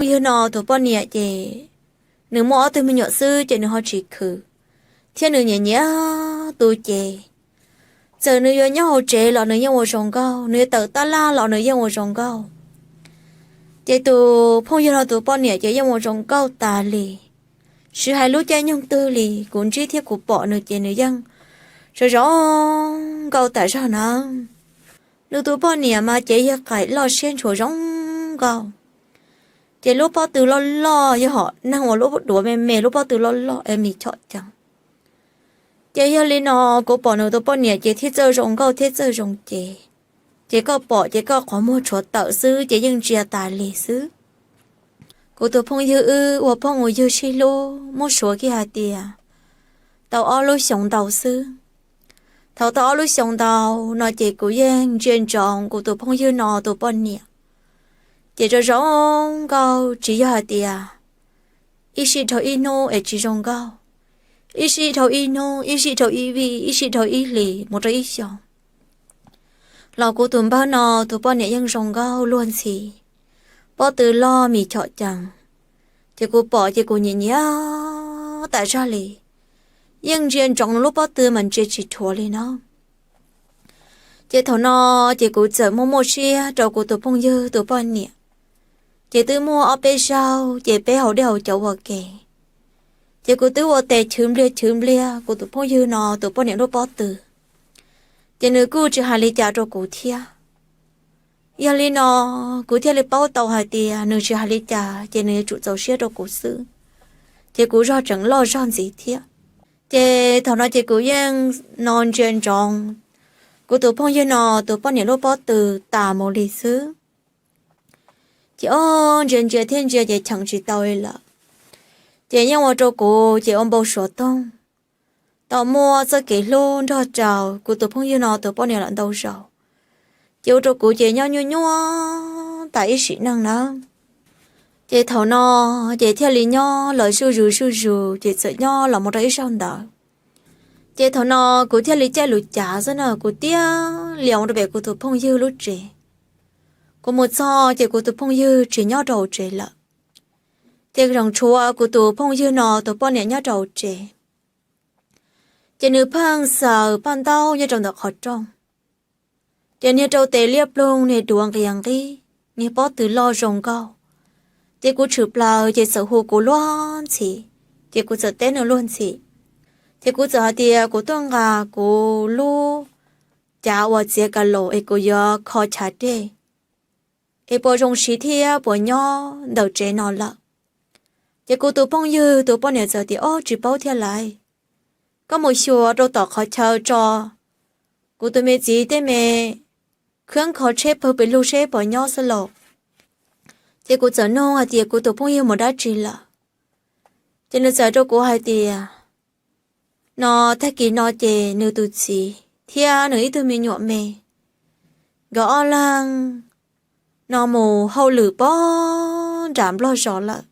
Phooj ywg no tus poj niam ces nws muaj ob tug me nyuam xwb ces nws ho tsis khwv, thiab nws nyiam nyiam tu cev. Txawm nws yuav nyob hauv tsev los nws yeej ua zoo nkauj, nws yuav tawm tab laj los nws yeej ua zoo nkauj. Ces tus phooj ywg no tus poj niam ces yeej ua zoo nkauj tas li. Tsis hais lub caij nyoog twg li, kuv ntsib thiab kuv pom nws ces nws yeej zoo zoo nkauj tas zog na. Nws tus poj niam mas cev yog qaim loj siab ntshua zoo nkauj. Ces lub pob tw loj loj, yog hom neeg uas lub duav me me, lub pob tw loj loj es mis chom ceev. Ces yog li no, kuv pom nws tus poj niam ces thiaj txawj zoo nkauj thiab txawj zoo cev. Ces koj pom ces koj qhov muag tshuav tawm xwb ces yeej ntsia tas li xwb. Kuv tus phooj ywg wb ua phooj ua ywg sib hlub muab suav kiag hais tias tau ob lub xyoos ntau xwb. Thaum tau ob lub xyoos ntau no ces kuv yeej ntsia ntsoov kuv tus phooj ywg no tus poj niam. Ces zoo zoo nkauj, tsis yog hais tias ib sij dhau ib hnub es tsis zoo nkauj, ib sij dhau ib hnub, ib sij dhau ib vij, ib sij dhau ib hlis mus rau ib xyoos, los kuv tus npawg no tus poj niam yeej zoo nkauj luag ntxhi, pob tw loj mis chom ceev. Ces kuv pom ces kuv nyiam nyiam tas zog li, yeej ntsia ntsoov nws lub pob tw mas ntsia tsis dhuav li no. Ces thaum no ces kuv txawm muaj muaj siab rau kuv tus phooj ywg tus poj niam. Ces twb muaj ob peb zaug ces peb haus dej haus cawv ua ke, ces kuv twb ua tes chwv npliag chwv npliag kuv tus phooj ywg no tus poj niam lub pob tw. Ces nws kuj tsis hais li cas rau kuv thiab. Yog li no, kuv thiaj li paub tau hais tias nws tsis hais li cas ces nws yuav tsum txaus siab rau kuv xwb. Ces kuv zog tseem loj zog ntxiv thiab. Ces thaum no ces kuv yeej no ntsia ntsoov kuv tus phooj ywg no tus poj niam lub pob tw tas mus li xwb. Ces ob ntsia ntsia thiab ntsia ces cheem tsis tau li lawm. Ces yeej ua rau kuv ces ua npau suav toog, tau muaj txoj kev hlub nrog rau kuv tus phooj ywg no tus poj niam lawm ntau zaus. Ces ua rau kuv ces nyob nyuaj nyuaj tas ib sim neej na. Ces thaum no ces thiaj li nyob los zuj zus zuj zus ces txawm nyob los mus rau ib zaug ntawd. Ces thaum no kuv thiaj li caij lus cav xwb na, kuv thiaj li mus rau pem kuv tus phooj ywg lub tsev. Kuv mus txog ces kuv tus phooj ywg tsis nyob rau hauv tsev lawm. Ces tseem tshuav kuv tus phooj ywg no tus poj niam nyob rau hauv tsev. Ces nws pheej xaws paj ntaub nyob rau ntawm qhov rooj. Ces niag rau tes liab ploog, niag duav nqhis nqhis, niag pob tw loj zoo nkauj. Ces kuv tshwm plaws ces txawm hu kuv luag ntxhi, ces kuv txawm teb nws luag ntxhi. Ces kuv txawm hais tias kuv tuaj nqa kuv lub cav uas txiav ka laus es kuv yuav kho chav dej, es puas zoo siv thiab puas nyob ntawm tsev no lawm. Ces kuv tus phooj ywg tus poj niam txawm tias, Ob, tsis paub thiab lauj. Koj mus xyuas rau tom qhov chaw tso kuv tus me txiv tej me khab kho tsheb pawg pes lug seb puas nyob xwb lauj. Ces kuv txawm nug hais tias kuv tus phooj ywg mus dab tsi lawm. Ces nws txawm rau kuv hais tias, no tag kis no ces nws tus txiv thiab nws ib tug me nyuam me, nkawd ob leeg no mus hauj lwm pog nram nplog zos lawm.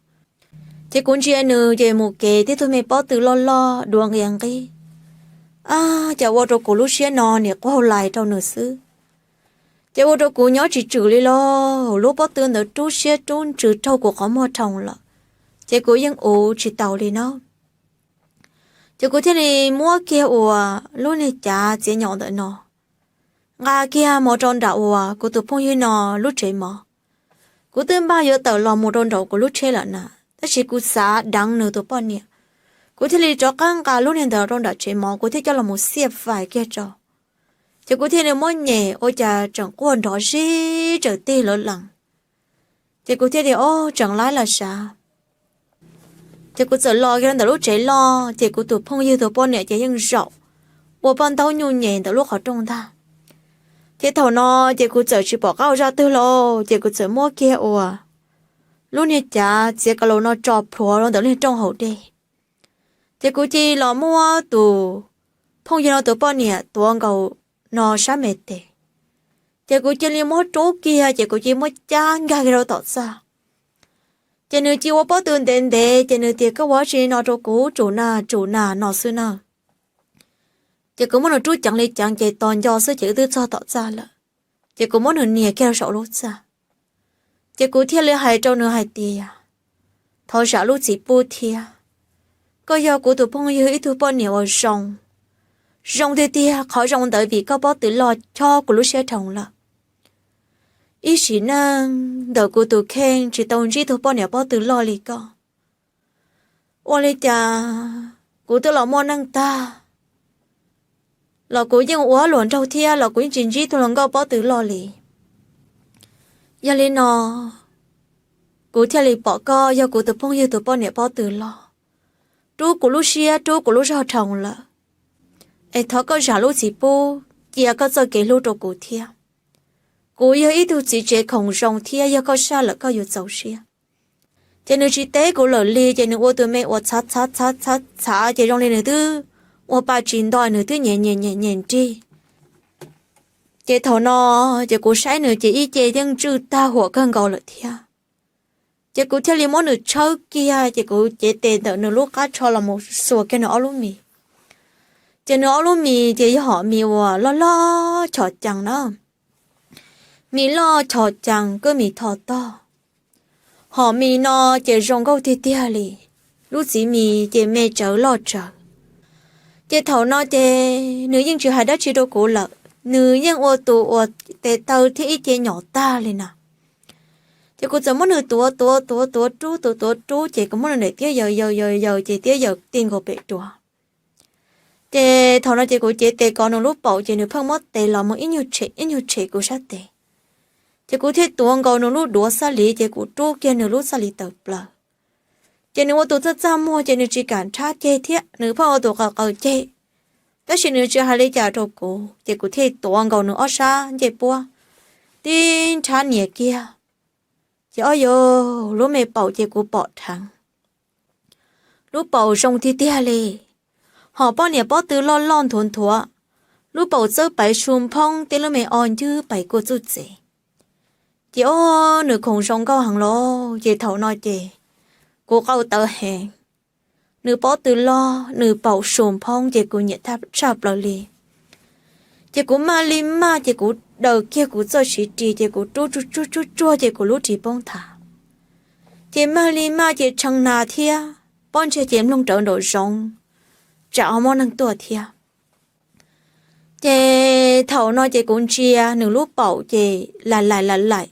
Ces kuv ntsia nws ces mus kev tib tug me pob tw loj loj duav nqhis nqhis. Ab, cas ua rau kuv lub siab no nim quaj lais rau nws xwb. Ces ua rau kuv nyob tsis tswm li lauj, lub pob tw ntawd rub siab rub ntsws raug kuv qhov muag dhau lawm. Ces kuv yeej uv tsis taus li no. Ces kuv thiaj li muab kiag uas lub niag cav txiav nyaum ntawm no, nqa kiag mus rau nram uas kuv tus phooj ywg no lub tsev mov. Kuv twb npaj yuav tawm los mus rau nraum kuv lub tsheb lawm na, tab sis kuv xav deev nws tus poj niam. Kuv thiaj li rov qab nqa lub niag ntawd rau nram tsev mov, kuv thiaj coj los mus xiaj fais kiag rau. Ces kuv thiaj li muab nyem ua cas tseem quaj nrov zig tsaws tig lawv lees. Ces kuv thiaj li, Ob, tseem laib lawm sav. Ces kuv txawm los kiag rau ntawm lub tsev loj, ces kuv tus phooj ywg tus poj niam ces yeej zaum ua paj ntaub nyuj nyem ntawm lub qhov rooj ntag. Ces thaum no ces kuv txawm tsis pom qab ua zaj twg lauj, ces kuv txawm muab kiag uas lub niag cav txiav ka laus no tso plhuav rau ntawm lub niag rooj haus dej. Ces kuv cia li los muab tus phooj ywg no tus poj niam tuav nkaus no sab me tes. Ces kuv cia li muab rub kiag, ces kuv cia li muab cab nkag kiag rau tom txaj. Ces nws cia li ua pob tw ntev ntev, ces nws tias, Koj ua dab tsi no rau kuv, tsum na, tsum na, no xwb na. Ces kuv muab nws rub ceev li ceev, ces tos nco xwb ces wb twb txog tom txaj lawm. Ces kuv muab nws nias kiag rau saum lub txaj. Ces kuv thiaj li hais rau nws hais tias, thov zam lub txim pub thiab. Koj yog kuv tus phooj ywg ib tug poj niam uas zoo, zoo tiag tiag, qhov zoo ntawd vim koj pob tw loj chob kuv lub siab dhau lawm. Ib sim neej ntawm kuv tus kheej tsis tau ntsib tug poj niam pob tw loj li koj. Ua li cas kuv twb los muaj neej tag los kuv yeej ua luag nraug thiab los kuv yeej tsis ntsib tug hluas nkauj pob tw loj li. Yog li no, kuv thiaj li pom koj yog kuv tus phooj ywg tus poj niam pob tw loj, rub kuv lub siab rub kuv lub zog dhau lawm. Es thov koj zam lub txim pub, cia koj txoj kev hlub rau kuv thiab. Kuv yog ib tug txiv tsev khoom zoo thiab yog koj saj lawm koj yuav txaus siab. Ces nws tsis teb kuv lawm li, ces nws ua tus me uas txhav txhav txhav txhav txhav, ces zoo li nws twb ua pa tsis nto, nws twb nyem nyem nyem nyem nrig. Ces thaum no, ces kuv saib nws ces ib ce yeej tswj tag huam kawg nkaus lawm thiab. Ces kuv thiaj li muab nws tshawb kiag, ces kuv cev tes ntawm nws lub qab tsho los mus xuas kiag nws ob lub mis. Ces nws ob lub mis ces yog hom mis uas loj loj chom cees na, mis loj chom cees, kuj mis tho tog. Hom mis no ces zoo nkauj tiag tiag li, lub txiv mis ces me tsawv loj tsawv. Ces thaum no ces nws yeej tsis hais dab tsi rau kuv lawm, nws yeej ua tus uas tes taw thiab ib ce nyom tag li na. Ces kuv txawm muab nws tuav tuav tuav tuav rub, tuav tuav rub, ces kuv muab nws daim tiab yaws yaws yaws yaws ces tiab yaws ti nkaus pem duav. Ces thaum no ces kuv cev tes kov nws lub paum, ces nws pheej muab tes los mus ib nyuag tshem ib nyuag tshem kuv sab tes. Ces kuv thiaj tuav nkaus nws lub duav xab li, ces kuv rub kiag nws lub xab li tawm plaws. Ces nws ua tus txaj txaj muag, ces nws tsis kam nrhab ceg thiab, nws pheej ua tus qaws qaws ceg. Tab sis nws tsis hais li cas rau kuv, ces kuv thiaj tuav nkaus nws ob sab ncej puab, tib nrhab nias kiag. Ces ob yog lub me paum ces kuv pom dheev, lub paum zoo tiag tiag li. Hom poj niam pob tw loj loj nthuav nthuav, lub paum txawb paiv su nphoob, tej lub me o ncwb pais kua txuj txev. Ces ob nws khoom zoo nkauj heev los, ces thaum no ces kuv qau tawv heev. Nws pob tw loj, nws paum su nphoob, ces kuv nyiam tshaj plaws li. Ces kuv maj li maj, ces kuv daws kiag kuv txoj siv ris, ces kuv rub tsuag tsuag tsuag tsuag, ces kuv lub ris poob thav. Ces maj li maj, ces tshee nas thiab, pob ntseg ces mloog rawv nraum zoov, tsam ho muaj neeg tuaj thiab. Ces thaum no ces kuv ntsia nws lub paum ces lam laim lam laim,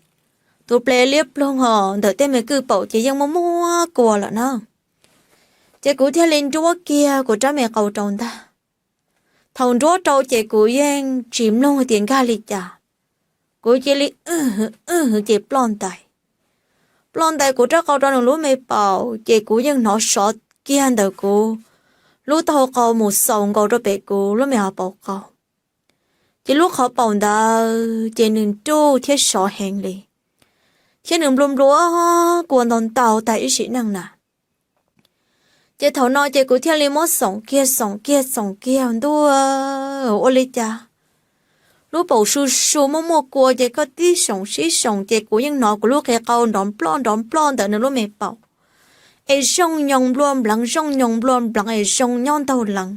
tus ple liab ploog hos ntawm tej me kwj paum ces yeej muaj muaj kua lawm na. Ces kuv thiaj li nruab kiag kuv rab me qau rau ntag. Thaum nruab rau ces kuv yeej tsis mloog tias nkag li cas, kuv cia li wj hwv ces ploj ntais. Ploj ntais kuv rab qau rau nws lub me paum, ces kuv yeej hnov sov kiag ntawm kuv lub taub hau qau mus xaus nkaus rau pem kuv lub me hauv paus qau. Ces lub qhov paum ntawd ces nws nruj thiab sov heev li, thiab nws nplua nplua kua ntau ntau tag ib sim neej na. Ces thaum no ces kuv thiaj li muab xoom kiag xoom kiag xoom kiag ntua, ua li cas lub paum su su muaj muaj kua, ces koj tib xoom sib xoom ces kuv yeej hnov kuv lub qe qau nrov nploj nrov nploj ntawm nws lub me paum, es zoo nyoos nplua npleev zoo nyoos nplua npleev es zoo nyob ntaug leev.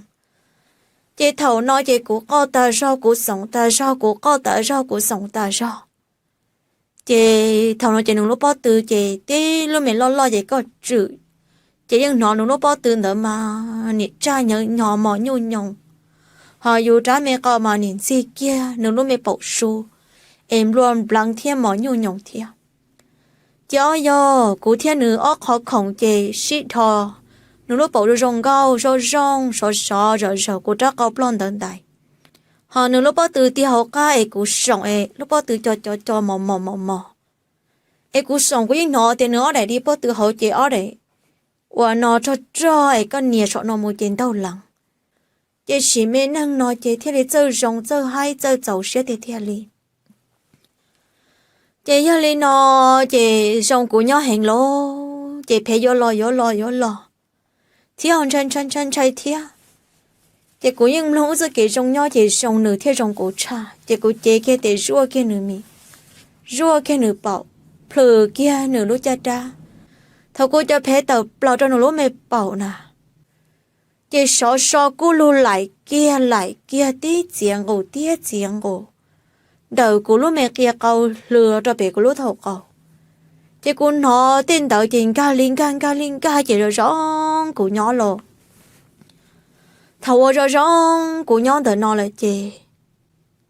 Ces thaum no ces kuv qoj tas zog kuv xoom tas zog, kuv qoj tas zog kuv xoom tas zog. Ces thaum no ces nws lub pob tw ces tib lub me loj loj ces koj tswm, ces yeej hnov nws lub pob tw ntawd mas niam tsaj nyawv nyo mos nyuj nyoos, hos yus rab me qau mas nim ntxig kiag nws lub me paum su, es nplua npleev thiab mos nyuj nyoos thiab. Ces ob yog kuv thiab nws ob qhov khoom ces sib dho, nws lub paum zoo zoo nkauj zoo zoo sov sov zom zaws kuv rab qau ploj ntawd ntais, hos nws lub pob tw tig hauv qab es kuv xoom es lub pob tw co co co mos mos mos mos. Es kuv xoom kuv yeej hnov tias nws ob daim di pob tw hauv ces ob daim uas no rog rog es koj nias saum no mus ces ntaug leev. Ces sim me neeg no ces thiaj li txawj zoo txawj haib txawj txaus siab tiag tiag li. Ces yog li no, ces zoo kuv nyob heev lawm ces phev yuav los yuav los yuav los thiab ho ntshai ntshai ntshai ntshai thiab. Ces kuv yeej mloog wb txoj kev zoo nyob ces zoo nws thiab zoo kuv tshaj, ces kuv cev kiag tes zuaj kiag nws mis, zuaj kiag nws paum, plhws kiag nws lub caj dab. Thaum kuv cov phev tawm plaws rau nws lub me paum na, ces sov so kub lug laim kiag laim kiag tib txiav nqus tib txiav nqus ntawm kuv lub me qia qau hlws rau pem kuv lub thaum qau. Ces kuv hnov tej ntawd ces nkag li nkag nkag li nkag ces zoo zoo kuv nyob los. Thaum uas zoo zoo kuv nyob ntawm no lawm ces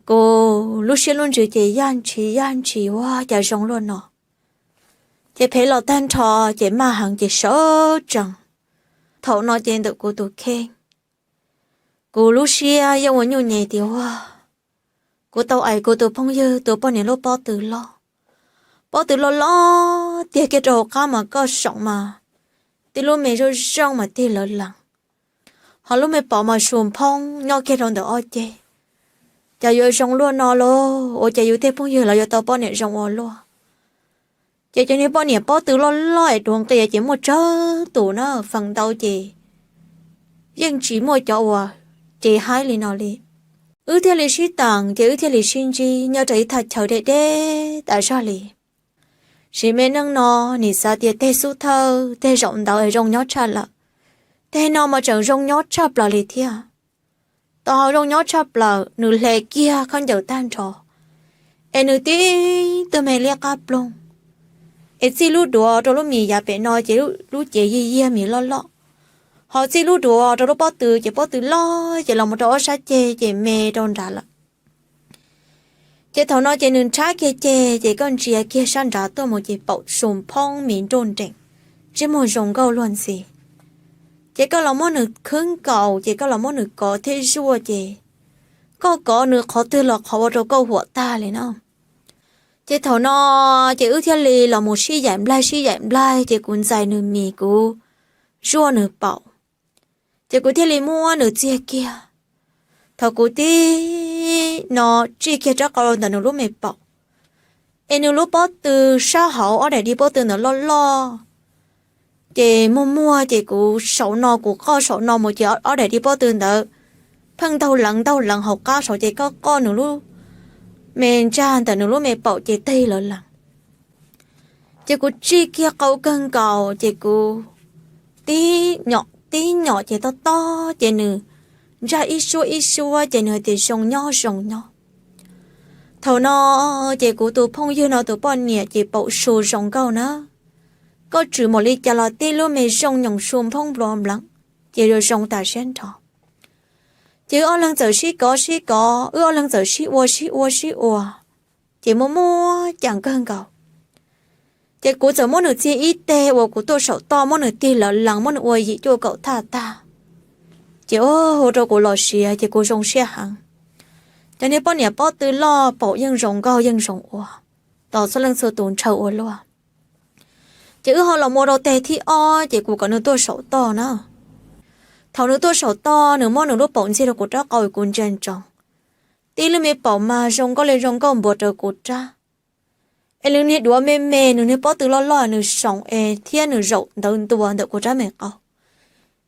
kuv lub siab lub ntsws ces yaj ntshis yaj ntshis ua cas zoo luaj no. Ces phem los tag nrho, ces maj heev ces sawv tsees. Thaum no ces ntawm kuv tus kheej, kuv lub siab yeej ua nyuj nyem tias ua kuv tau ais kuv tus phooj ywg tus poj niam lub pob tw loj, pob tw loj loj tiag kiag rau hauv qab mas koj saum mas tib lub me zoo zoo mas tig lawv lees, ho lub me paum mas su phoob nyob kiag rau ntawm ob ceg. Cas yuav zoo luaj no lauj, ua cas yus tej phooj ywg los yuav tau poj niam zoo ua luaj. Ces cov niag poj niam pob tw loj loj es duav nqia ces muaj tsawg tus na, feem ntau ces yeej tsis muaj cov uas ces haib li no li. Wb thiaj li sib teem ces wb thiaj li sib ntsib nyob rau ib thaj chaw deb deb tas zog li. Sim me neej no nim xav tias teg xub thawj teg zaum ntawd es zoo nyob tshaj lawm, teg no mas tseem zoo nyob tshaj plaws li thiab. Tau hau zoo nyob tshaj plaws, nws hle kiag khaub ncaws tag nrho, es nws tib tug me liab qab ploog, es txij lub duav rau lub mis yav pem no ces lub cev yiag yiag mis loj loj, ho txij lub duav rau lub pob tw ces pob tw loj ces los mus rau ob sab ceg ces me rau nrad lawm. Ces thaum no ces nws nrhab kiag ceg ces koj ntsia kiag sab nrad tuaj mus ces paum su phoob mis nruj nreem, ntsej muag zoo nkauj luag ntxhi. Ces koj los muab nws khwb nkaus ces koj los muab nws kov thiab zuaj ces koj kov nws qhov twg los qhov ua rau koj huam tag li na. Ces thaum no ces wb thiaj li los mus sib yaim nplaig sib yaim nplaig ces kuv ntxais nws mis kuv zuaj nws paum. Ces kuv thiaj li muab nws txiag kiag. Thaum kuv tib no tsij kiag rab qau ntawm nws lub me paum, es nws lub pob tw sab hauv ob daim di pob tw ntawd loj loj, ces muag muag ces kuv saum no kuv qoj saum no mus ces ob daim di pob tw ntawd pheej ntaug leev ntaug leev hauv qab saud ces koj qoj nws lub me ntsag ntawm nws lub me paum ces tig lawv lees. Ces kuv tsij kiag qau kawg nkaus ces kuv tib nyom tib nyom ces tob tob ces nws ntsaj ib suab ib suab ces nws hais tias zoo nyob zoo nyob. Thaum no ces kuv tus phooj ywg no tus poj niam ces paum su zoo nkauj na, koj tshwm npaum li cas los tib lub me zoo nyoos su nphoob nplua npleev, ces zoo zoo tas siab nrho. Ces wb ob leeg txawm sib kov sib kov, wb ob leeg txawm sib ua sib ua sib ua, ces muaj muaj ceem kawg nkaus. Ces kuv txawm muab nws txiag ib teg uas kuv tuaj saum toj muab nws tig lawv lees muab nws ua yim cuaj kaum thaj tag, ces ua rau kuv los siav ces kuv zoo siab heev. Cov niag poj niam pob tw loj paum yeej zoo nkauj yeej zoo ua, tos txhua leej txhua tus ntshaw ua luaj. Ces wb ho los mus rau teg thib ob ces kuv kom nws tuaj saum toj na. Thaum nws tuaj saum toj nws muab nws lub paum ntxiag rau kuv rab qau kuv ntsia ntsoov, tib lub me paum mas zoo nkauj li zoo nkauj npuas rau kuv rab. Es nws niag duav me me nws niag pob tw loj loj nws soom es thiab nws zaum ntawv ntua ntawm kuv rab me qau,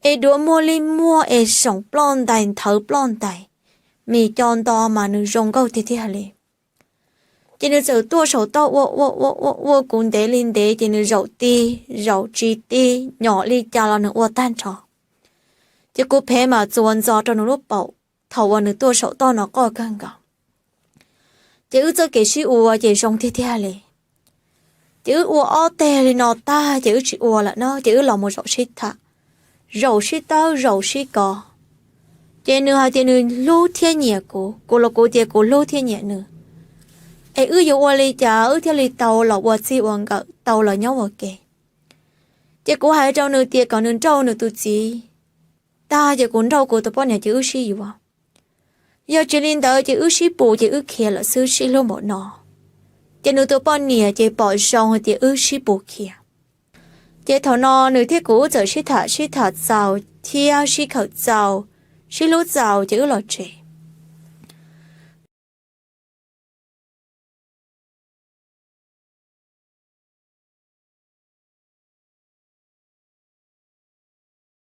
es duav muag li muag es soom ploj ntais nthawv ploj ntais, mis co nto mas nws zoo nkauj tiag tiag li. Ces nws txawm tuaj saum toj ua ua ua ua ua kuv ntev li ntev ces nws zaum ti zaum tsis ti, nyom li cas los nws ua tag nrho. Ces kuv phev mas txuas ntxos rau nws lub paum thaum uas nws tuaj saum toj no qoj kawg nkaus. Ces wb txoj kev sib ua ces zoo tiag tiag li. Ces wb ua ob teg li no tag ces wb tsis ua lawm na ces wb los mus zaum sib tham, zaum sib tawb zaum sib kov. Ces nws hais tias nws hlub thiab nyiam kuv, kuv los kuv tias kuv hlub thiab nyiam nws. Es wb yuav ua li cas wb thiaj li tau los ua txij ua nkawm tau los nyob ua ke? Ces kuv hais rau nws tias kom nws nrauj nws tus txiv tag ces kuv nrauj kuv tus poj niam ces wb sib yuav. Yog tsis li ntawd ces wb sib pus ces wb khiav lawm xwb sib hlub npaum no. Ces nws tus poj niam ces pom zoo hais tias wb sib pus khiav. Ces thaum no nws thiab kuv wb txawm sib tham sib tham txaus thiab sib khawm txaus, sib hlub txaus ces wb los tsev.